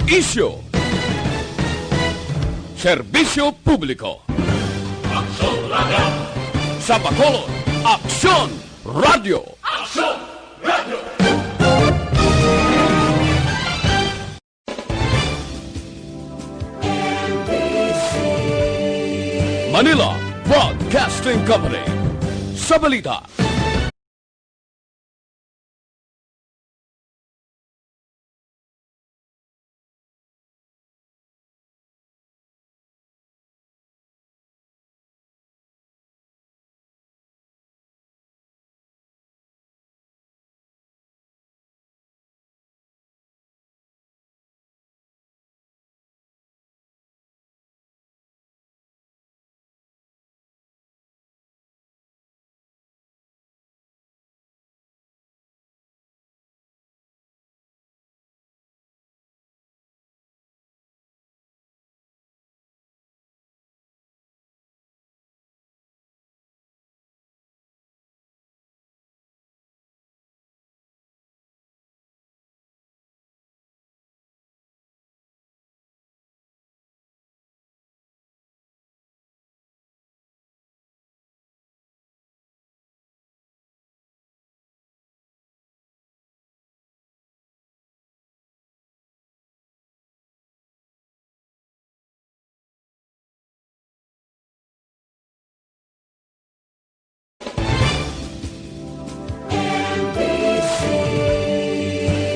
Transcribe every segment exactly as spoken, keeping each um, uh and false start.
Isyu. Serbisyo publiko. Aksyon Radio. Sa Bacolod, Aksyon Radio. Aksyon Radio. Manila Broadcasting Company. Sa balita.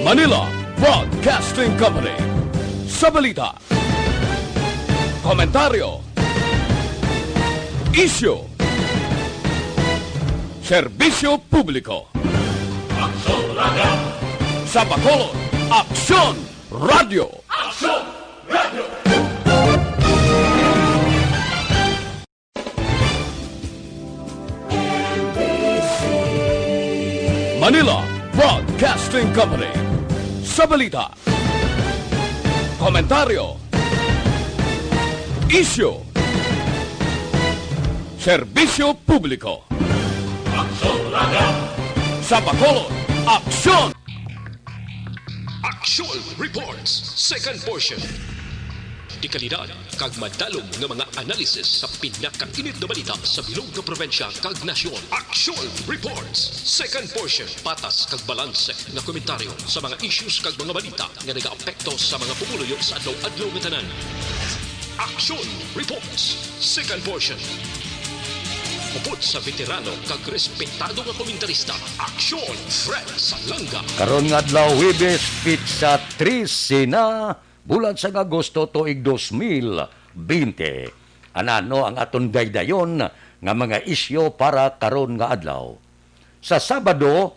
Manila Broadcasting Company. Sa balita, komentaryo, isyu, serbisyo publiko. Aksyon Radio. Sa Bacolod, Aksyon Radio. Aksyon Radio. Manila Broadcasting Company. Sa balita, komentaryo, isyu, serbisyo publiko. Aksyon Radio. Sa Bacolod, Aksyon. Aksyon Reports, second portion. Dekalidad kag madalom nga mga analisis sa pinakainit nga balita sa bilog nga probinsya kag nasyon. Aksyon Reports, second portion. Patas kag balanse nga komentaryo sa mga issues kag mga balita nga nagaapekto sa mga pumuluyo sa adlaw-adlaw nga tanan. Aksyon Reports, second portion. Upod sa veterano kag respetado nga komentarista, Aksyon Fred Salanga. Karon nga adlaw, Huwebes, pitsa trese na, bulan sang Agosto, tuig dos mil bente. Anano ang aton daydayon nga mga isyu para karon nga adlaw? Sa Sabado,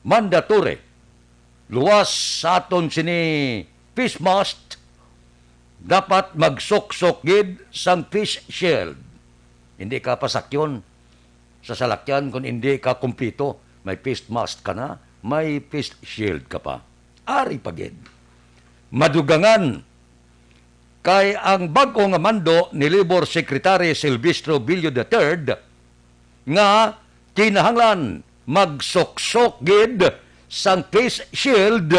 mandatory. Luwas sa aton sini face mask, dapat magsuksok gid sang face shield. Hindi ka pasakyon sa salakyan kung hindi ka kumpleto. May face mask ka na, may face shield ka pa. Ari pa gid. Madugangan kay ang bag-o nga mando ni Labor Secretary Silvestro Billo the third nga kinahanglan magsuksok gid sang face shield,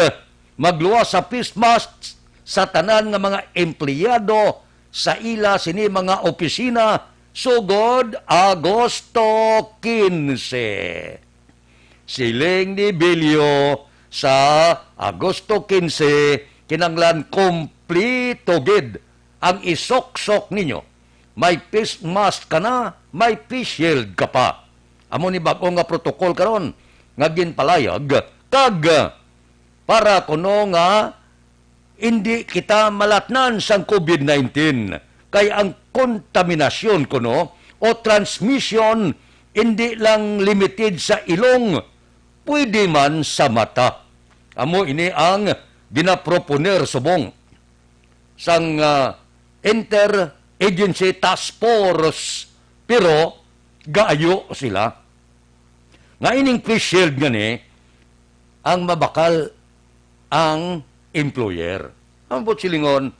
magluwas sa face mask sa tanan nga mga empleyado sa ila sini mga opisina sugod Agosto quince. Siling ni Billo, sa Agosto quince, kinahanglan kompleto gid ang isuksok ninyo. May face mask ka na, may face shield ka pa. Amo ni bag-o nga protocol karon nga ginpalayag, kag para kuno nga indi kita malatnan sang COVID nineteen, kay ang kontaminasyon kuno o transmission indi lang limited sa ilong, pwede man sa mata. Amo ini ang ginaproponer subong sang, ah, Interagency Task Force, pero gaayo sila. Nga ining face shield nga ni ang mabakal ang employer. Ambot silingon,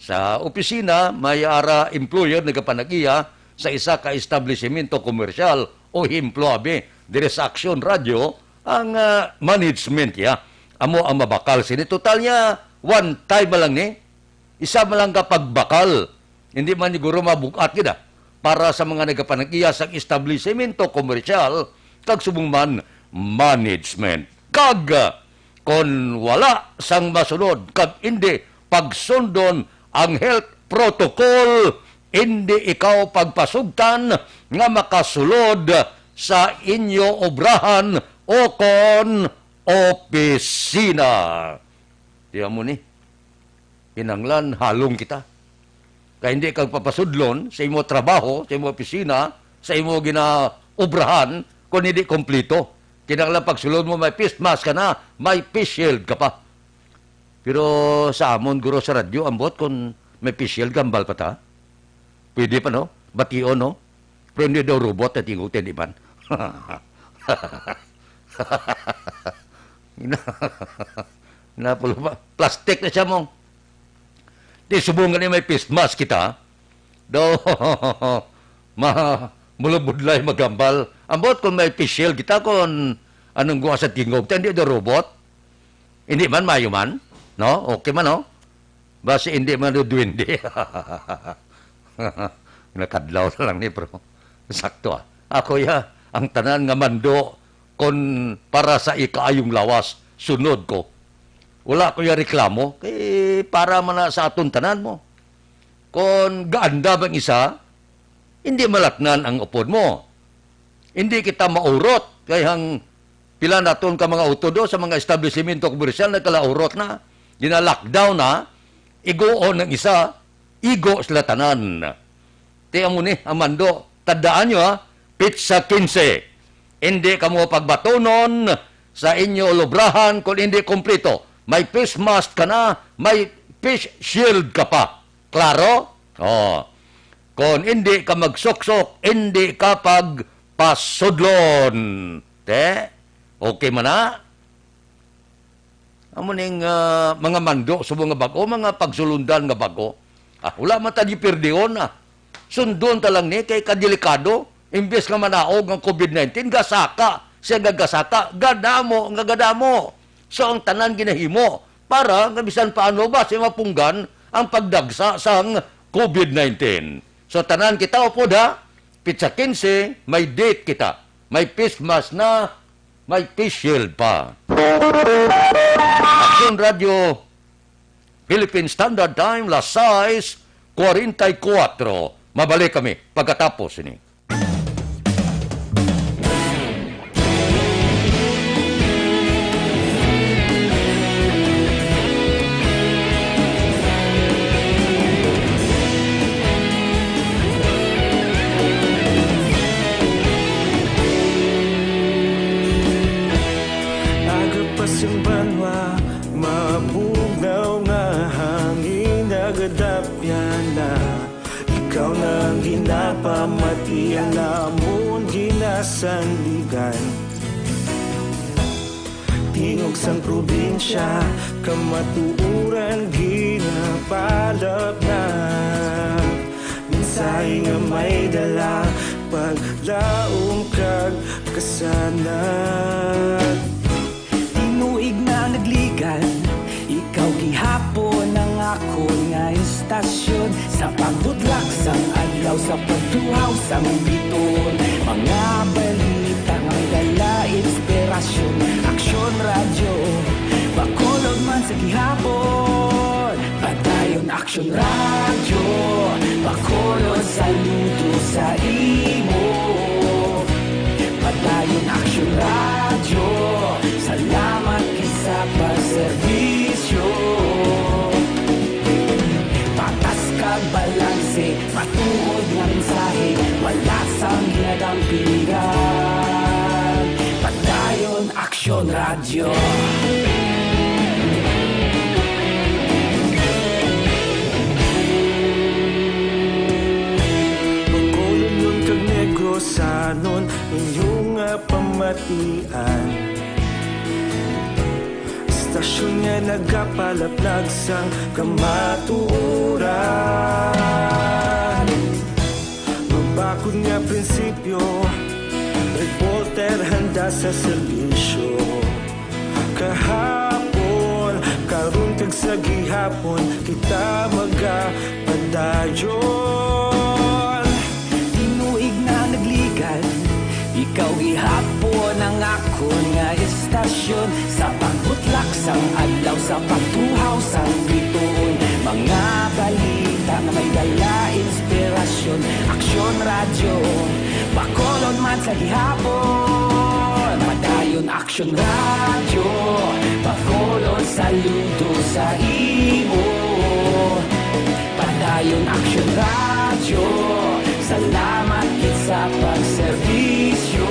sa opisina, may ara employer nagapanag-iya sa isa ka establisimento komersyal o hemplo abi, diri sa Aksyon Radio, ang, ah, management, ya. Amo ang mabakal sini. Total niya, one time man lang ni. Isa man lang ka pagbakal. Hindi man siguro mabug-at gid, ah, para sa mga nagapanag-iya sang establisimento komersyal kag subong man management. Kag, ah, kon wala sang masunod kag indi pagsundon ang health protocol, indi ikaw pagpasugtan nga makasulod sa inyo obrahan o kon opisina. Di amo ni, kinahanglan halong kita. Kay hindi kag papasudlon sa imo trabaho, sa imo opisina, sa imo ginaobrahan, kung hindi kompleto. Kinahanglan pagsulod mo, may face mask ka na, may face shield ka pa. Pero sa amon, guro, sa radyo, ambot kung may face shield, gambal pa ta. Pwede pa, no? Bation, no? Pero hindi daw robot na tingog, hindi man. Na, na, plastic na siya mo. Di subong nga ni may face mask kita. Do, ma, mulubudlay magambal. Ambot kung may face shield kita, kung anong guwa sa tingog, ta hindi do robot. Hindi man, mayo man. No? Okay man, no? Basi hindi man do duwende. Nakadlaw na lang ni, bro. Sakto, ah. Ako, ya, ang tanan nga mando, kon para sa ikaayong lawas, sunod ko. Wala ko ya reklamo, kay para man na sa aton tanan mo. Kon gaanda bang isa, hindi malatnan ang upod mo. Hindi kita maurot, kay hang pila naton ka mga utod do sa mga establisimento komersyal nagkalaurot na, gina-lockdown na, iguon ang isa, igo sila tanan. Ti amo ni ang mando. Tandaan nyo, ha, pitsa quince. Hindi kamo pagbatunon sa inyo lubrahan kung hindi kompleto. May face mask ka na, may face shield ka pa. Klaro? Oh. Kung hindi ka magsuksok, hindi ka pagpasudlon. Te? Okay man na? Amo ning, ah, mga mando subong nga bag-o, mga pagsulundan nga bag-o. Ah, wala man ta gipirdion, ah. Sundon ta lang ni kay kadelikado. Imbes nga manaog ang covid nineteen, gasaka. Siya nga gasaka, gadamo nga gadamo. So, ang tanan ginahimo para nga bisan paano ba siya mapunggan ang pagdagsa sang covid nineteen. So, tanan kita upod, ha? Pitsa quince, may date kita. May face mask na, may face shield pa. Aksyon Radyo, Philippine Standard Time, las sais cuarenta y cuatro. Mabalik kami pagkatapos ini. Aga pa sing banwa, mabugnaw nga hangin nagadapyan na. Ikaw na ang ginapamatian namon ginasandigan. Tingog sang probinsya, kamatuoran ginapalapnap. Mensahe nga may dala, paglaom kag kasanag. Tinuig na nagligan, ikaw gihapon ang akon nga istasyon. Sa pagbutlak sang adlaw, sa pagtuhaw sang biton, mga balita nga may dala inspirasyon. Aksyon Radyo, Bacolod man sa gihapon. Padayon Aksyon Radyo, Bacolod, saludo sa imo. Padayon Aksyon Radyo, salamat kay sa pagserbisyo. Patas kag balanse, matuod nga mensahe, wala sang ginadampigan. Padayon Aksyon Radyo. Bacolodnon kag Negrosanon, inyo nga pamatian. Istasyon nga nagapalaplag sang kamatuoran. Mabakod nga prinsipyo, reporter handa sa serbisyo. Kahap Kag sa gihapon kita magapadayon. Tinuig na nagligad, ikaw gihapon ang akon nga istasyon. Sa pagbutlak sang adlaw, sa pagtuhaw sang bituon, mga balita nga may dala inspirasyon. Aksyon Radyo, Bacolod man sa gihapon. Padayon Aksyon Radyo, Bacolod, saludo sa imo. Padayon Aksyon Radyo, salamat gid sa pagserbisyo.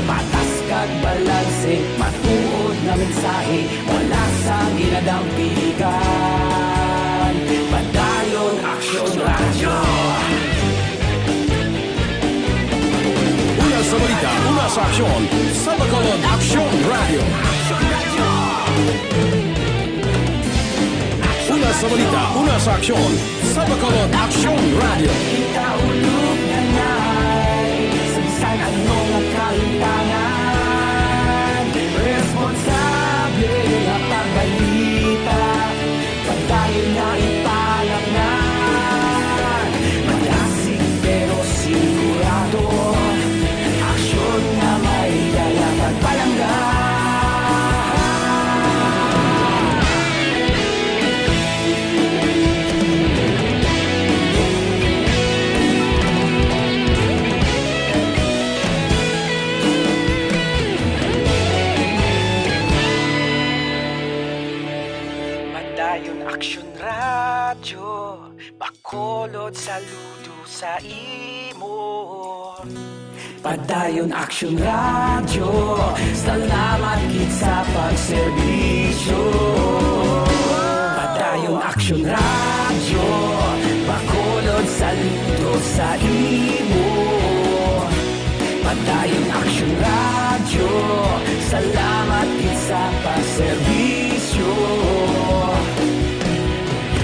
Patas kag balanse, matuod nga mensahe, wala sang ginadampigan. Padayon Aksyon Radyo. Una sa balita, una sa aksyon, sa Bacolod Aksyon Radyo. Una sa balita, una sa aksyon, sa Bacolod Aksyon Radyo. Kita ulog na nay, sa bisan ano nga kahitangan, responsable nga pagbalita. Padayon nga ipalaknag, madasig pero sigurado, aksyon nga may dala kag palangga. Padayon Aksyon Radyo, Bacolod, saludo sa imo. Padayon Aksyon Radyo, salamat gid sa pagserbisyo. Padayon Aksyon Radyo, Bacolod, saludo sa imo. Padayon Aksyon Radyo, salamat gid sa pagserbisyo.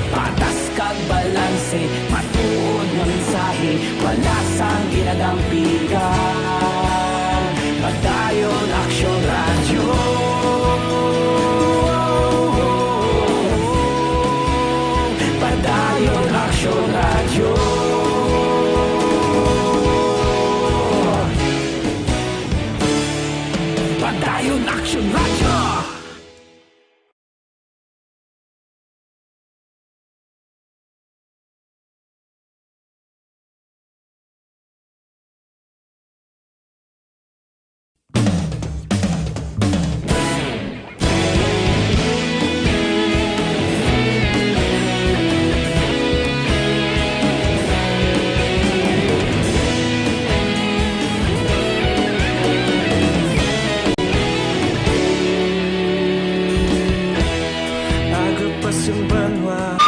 Patas kag balanse, matuod nga mensahe, wala sang ginadampigan. Padayon Aksyon Radyo. Padayon Aksyon Radyo. Padayon Aksyon Radyo.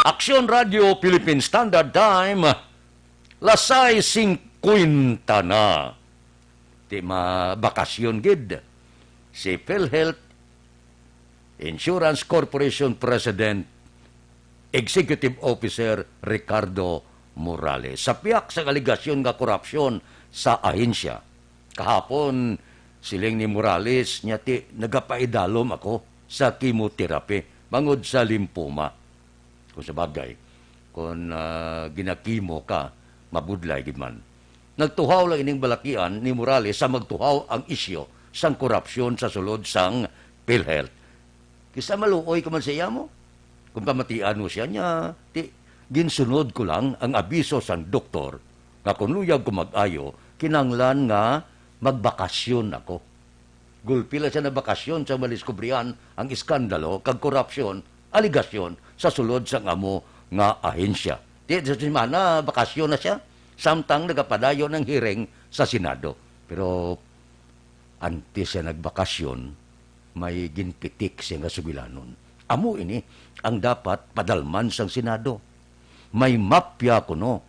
Aksyon Radyo Philippine Standard Time, lasay singkwenta na. Ti mabakasyon gid si PhilHealth Insurance Corporation President Executive Officer Ricardo Morales sa pihak sa alegasyon nga korupsyon sa ahensya. Kahapon, siling ni Morales, niya ti nagapaidalom ako sa chemotherapy bangod sa lymphoma. Kung sa bagay, kung, ah, ginakimo ka, mabudlay gid man. Nagtuhaw lang ining balakian ni Morales sa magtuhaw ang isyu sang korupsyon sa sulod sang PhilHealth. Kisa maluoy ka man sa iya mo. Kung pamatian mo siya niya, ti, ginsunod ko lang ang abiso sang doktor nga kung luyag ko mag-ayo, kinahanglan nga magbakasyon ako. Gulpi lang siya nabakasyon sa madiskubrihan ang iskandalo kag korupsyon, aligasyon sa sulod sang amo nga ahensya. Di sa semana, bakasyon na siya, samtang nagapadayon ang hearing sa Senado. Pero antes siya nagbakasyon, may ginpitik siya nga sugilanon. Amo ini ang dapat padalman sang Senado. May mafia kuno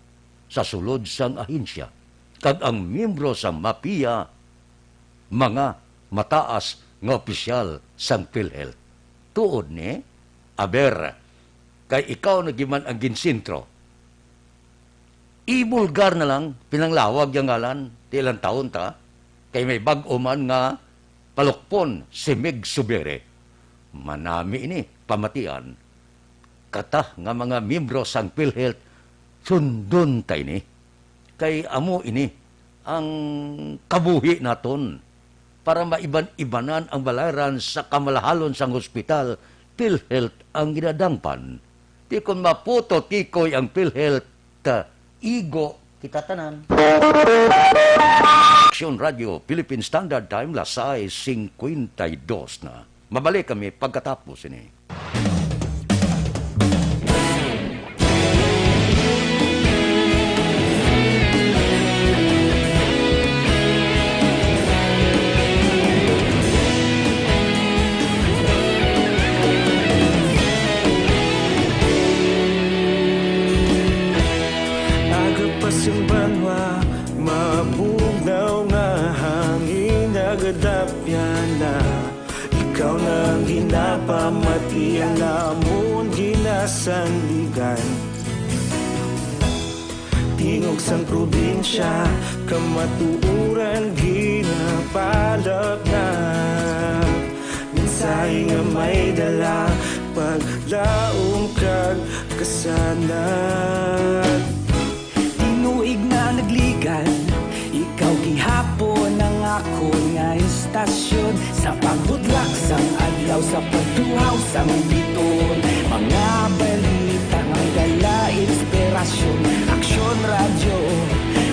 sa sulod sang ahensya, kag ang miyembro sang mafia, mga mataas nga opisyal sang PhilHealth. Tuod ni? Aber, kay ikaw na gid man ang ginsentro. Ibulgar na lang, pinanglawag yang ngalan, ti ilang taon ta, kay may bag-o man nga palukpon si Mig Subiri. Manami ini pamatian. Kata nga mga miyembro sang PhilHealth, sundon ta ini. Kay amo ini ang kabuhi naton. Para maiban-ibanan ang balayran sa kamalahalon sang hospital, PhilHealth ang ginadangpan. Di kon maputot kikoy ang PhilHealth, igo kita tanan. Aksyon Radio, Philippine Standard Time, las sais cincuenta y dos na. Mabalik kami pagkatapos ini. Aga pa sing banwa, mabugnaw nga hangin, nagadapyan na. Ikaw na ang ginapamati, ang amon ginasandigan. Tingog sang probinsya, kamatuoran ginapalapnap. Mensahe nga may dala, paglaom kag kasanag. Tinuig na nagligan, ikaw gihapon ang akon nga istasyon. Sa pagbudlak sang adlaw, sa pagtuhaw sang bituon, mga balita nga may dala inspirasyon. Aksyon Radyo,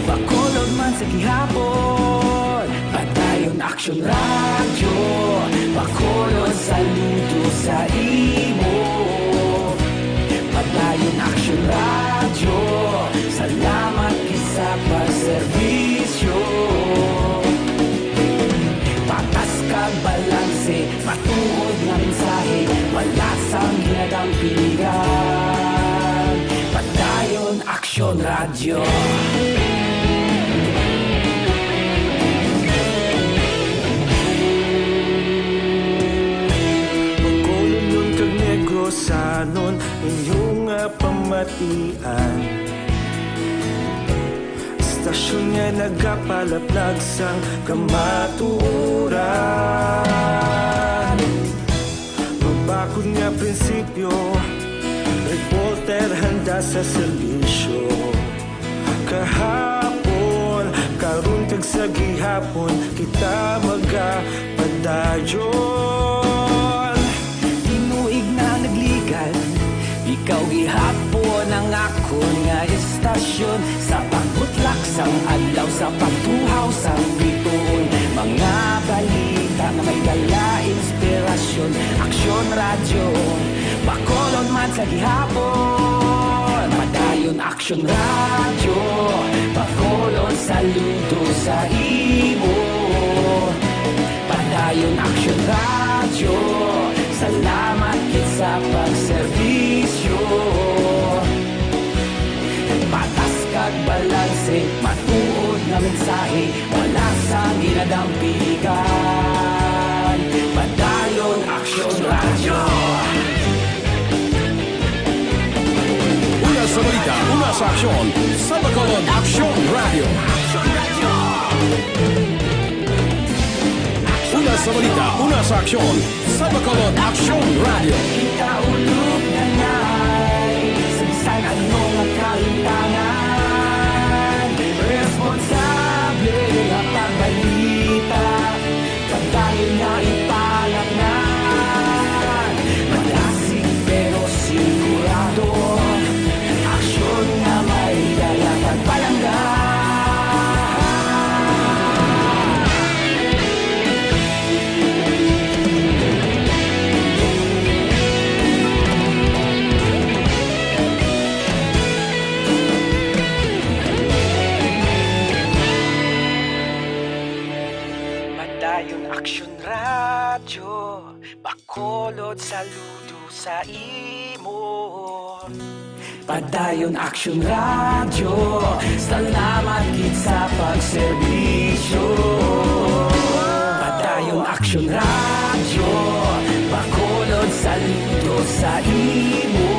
Bacolod man sa gihapon. Padayon Aksyon Radyo, Bacolod, saludo sa imo. Padayon Aksyon Radyo, salamat gid sa pagserbisyo. Patas kag balanse, matuod nga mensahe, wala sang ginadampigan. Padayon Aksyon Radyo. Bacolodnon kag Negrosanon, inyo nga pamatian. Istasyon nga nagapalaplag sang kamatuoran. Mabakod nga prinsipyo, reporter handa sa serbisyo. Kahapon, karon kag sa gihapon, kita magapadayon. Tinuig na nagligan, ikaw gihapon ang akon nga istasyon. Sa pagbutlak sang adlaw, sa pagtuhaw sang bituon, mga balita nga may dala inspirasyon. Aksyon Radyo, Bacolod man sa gihapon. Padayon Aksyon Radyo, Bacolod, saludo sa imo. Padayon Aksyon Radyo, salamat gid sa pagserbisyo. Patas kag balanse, matuod nga mensahe, wala sang ginadampigan. Padayon Aksyon Radyo. Una sa balita, una sa aksyon, sa Bacolod Aksyon Radyo. Una sa balita, una sa aksyon, sa Bacolod Aksyon Radyo. Kita ulog na ngay, sa bisan ano nga kalimtangan, responsable nga pagbalita, pagdayon nga ipalaknag, madasig pero sigurado, aksyon nga may dala pagpalangga. Padayon Aksyon Radyo, Bacolod, saludo sa imo. Padayon Aksyon Radyo, salamat gid sa pagserbisyo. Padayon Aksyon Radyo, Bacolod, saludo sa imo.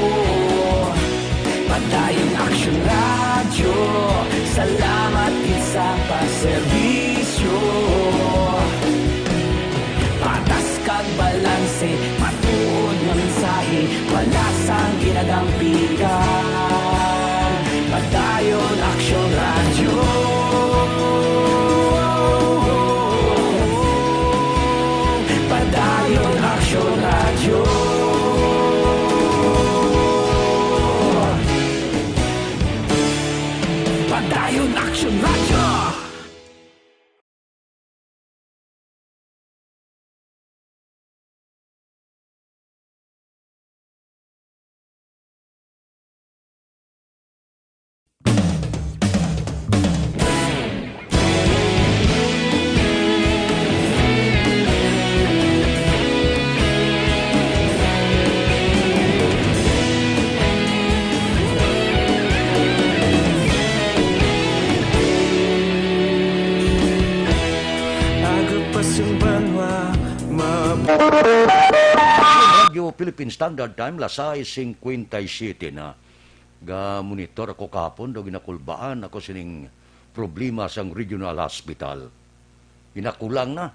Padayon Aksyon Radyo, salamat gid sa pagserbisyo. Patas kag balanse, matuod Wala sang ginagampigan. Padayon Aksyon Radyo. Padayon Aksyon Radyo. Padayon Aksyon Radyo. Radyo Philippine Standard Time, las sais cincuenta y siete na. Ga-monitor ako kahapon, daw ginakulbaan ako sining problema sang regional hospital. Ginakulang na.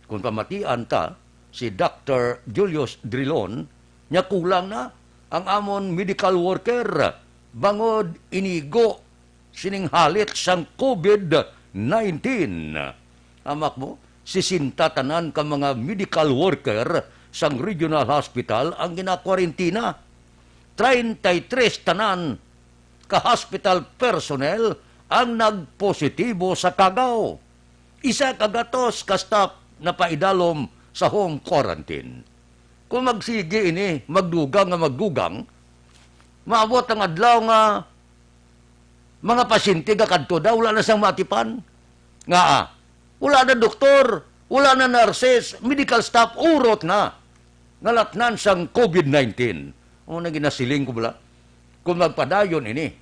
Kung pamatian ta, si Doctor Julius Drilon, nya kulang na ang amon medical worker bangod inigo sining halit sang COVID nineteen. Amak mo, sesenta tanan ka mga medical worker sang regional hospital ang ginakwarentina. Treinta y tres tanan ka hospital personnel ang nagpositibo sa kagaw. Isa ka gatos ka staff napaidalom sa home quarantine. Kung magsigi ini, magdugang nga magdugang, maabot ang adlaw nga mga pasyente gakadto daw, wala na sang maatipan. Ngaa? Wala na doktor, wala na nurses, medical staff, urot na. Nalatnan sang COVID nineteen. Amo na ginasiling ko bala, kung magpadayon ini,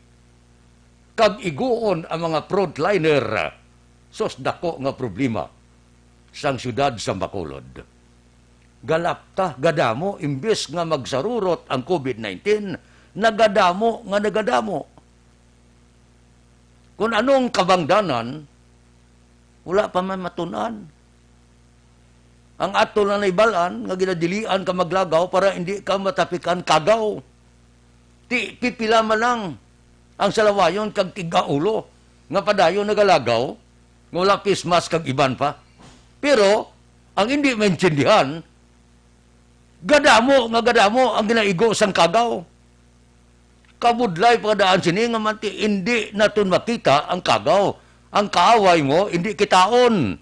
kag iguon ang mga frontliner, sus, dako nga problema sang siyudad sa Bacolod. Galapta, gadamo, imbes nga magsarurot ang COVID nineteen, nagadamo nga nagadamo. Kun anong kabangdanan, wala pa man matun-an. Ang ato lang naibal-an nga ginadilian ka maglagaw para hindi ka matapikan kagaw. Ti pipila man lang ang salawayon kag tig-aulo nga padayon nagalagaw, nga wala face mask kag iban pa. Pero ang hindi maintindihan, gadamo nga gadamo ang ginaigo sang kagaw. Kabudlay pa daan sini nga manti indi naton makita ang kagaw. Ang kaaway mo indi kitaon.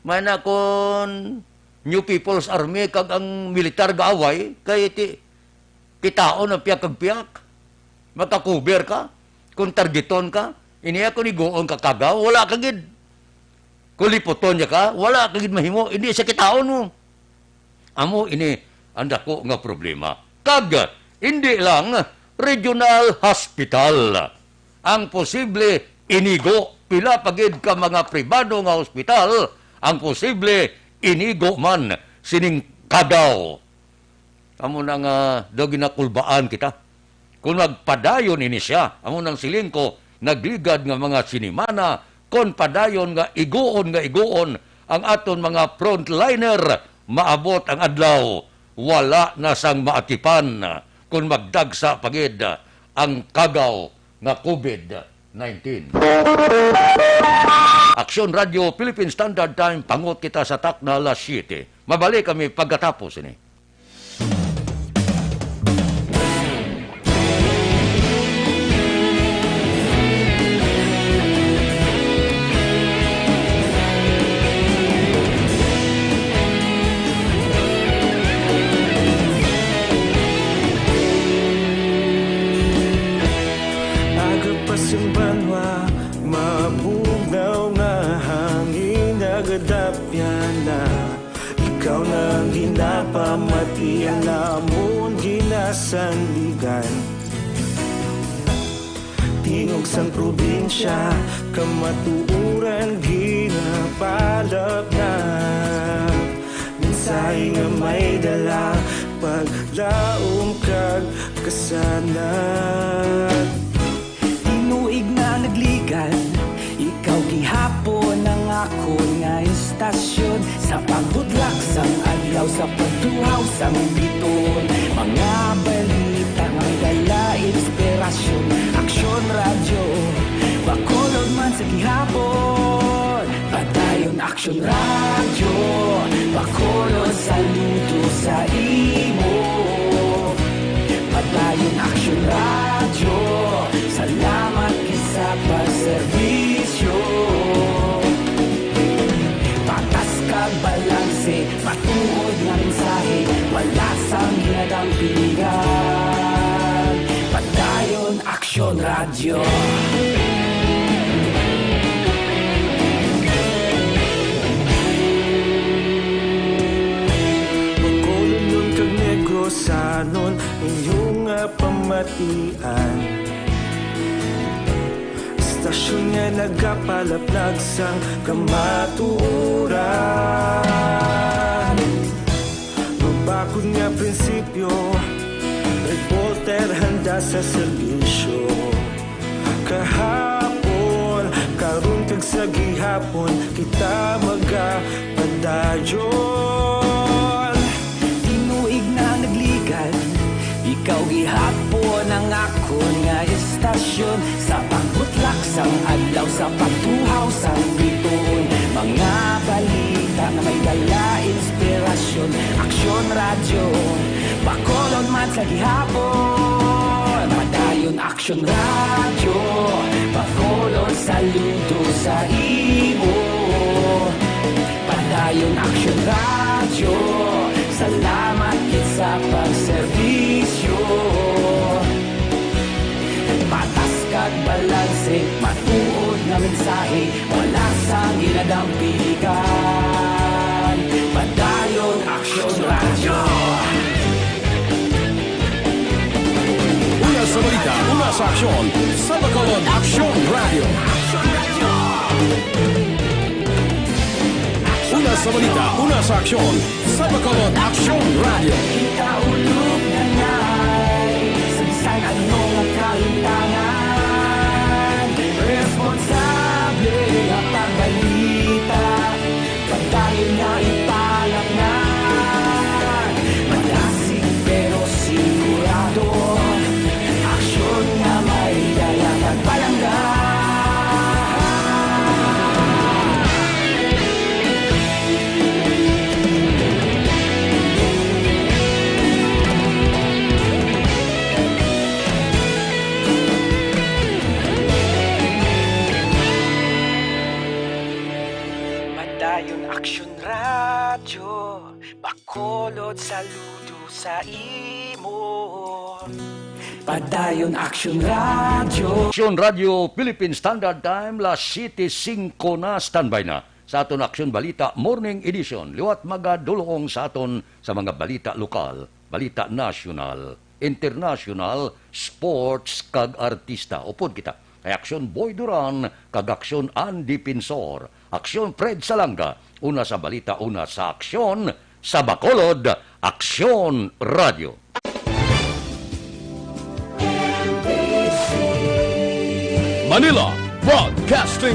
May na kon New People's Army kag ang militar gaaway, kay ti-, kitaon ang piyak kag piyak. Makakuber ka. Kung targeton ka, ini ako niguon ka kagaw, wala ka gid. Kung liputon niya ka, wala ka gid mahimo, hindi siya kitaon mo. Amo ini ang dako nga problema. Kag hindi lang regional hospital ang posible inigo, pila pa gid ka mga pribado nga hospital ang posible inigo man sining kagaw. Amo na nga daw ginakulbaan kita. Kung magpadayon ini siya, amo nang siling ko, nagligad nga mga sinimana, kon padayon nga iguon nga iguon ang aton mga frontliner, maabot ang adlaw, wala na sang maatipan kon magdagsa pa gid ang kagaw nga COVID nineteen. Aksyon Radyo Philippine Standard Time, pangot kita sa takna alas siyete. Mabalik kami pagkatapos ini. Aga pa sang banwa, mabugnaw nga hangin, nagadapyan na. Ikaw na ang ginapamati, ang amon ginasandigan. Tingog sang probinsya, kamatuoran ginapalapnap. Mensahe nga may dala, paglaom kag kasanag. Tinuig na nagligad, ikaw gihapon ang akon nga istasyon. Sa paghudlak sang adlaw, sa pagtuhaw sang biton, Mga balita nga may dala inspirasyon. Aksyon Radyo, Bacolod man sa gihapon. Padayon Aksyon Radyo, Bacolod saludo sa imo. Padayon Aksyon Radyo, salamat gid sa pagserbisyo. Patas kag balanse, matuod nga mensahe, wala sang hinadang piligan. Padayon Aksyon Radyo. Bacolodnon kag Negrosanon, inyo nga pamatian. Istasyon nga nagapalaplag sang kamatuoran. Mabakod nga prinsipyo, reporter handa sa serbisyo. Kahapon, karon kag sa gihapon, kita magapadayon. Tinuig na nagligad, ikaw gihapon ang akon nga istasyon. Sa pagbutlak sang adlaw, sa pagtuhaw sang bituon, mga balita nga may dala inspirasyon. Aksyon Radyo, Bacolod man sa gihapon. Padayon Aksyon Radyo, Bacolod saludo sa imo. Padayon Aksyon Radyo, salamat gid sa pagserbisyo. Patas kag balanse, matuod nga mensahe, wala sang hinadang piligan. Padayon Aksyon Radyo. Una sa balita, una sa aksyon, sa Bacolod Aksyon Radyo. Una sa balita, una sa aksyon, sa Bacolod Aksyon Radyo. Kita ulog na ngay, sa bisan ano nga kahintangan, responsable nga pagbalita, padayon nga ipalatnan. Madasig pero sigurado, aksyon nga may dala kag palangga. Padayon Aksyon Radyo, Bacolod saludo sa imo. Padayon Aksyon Radyo. Aksyon Radyo, Philippine Standard Time, las siete singko na. Standby na sa aton Aksyon Balita Morning Edition. Liwat magadulong sa aton sa mga balita lokal, balita nasyonal, internasyonal, sports, kag artista. Upod kita kay Aksyon Boy Duran kag Aksyon Andy Pinsor, Aksyon Fred Salanga, una sa balita, una sa aksyon, sa Bacolod, Aksyon Radyo. Manila Broadcasting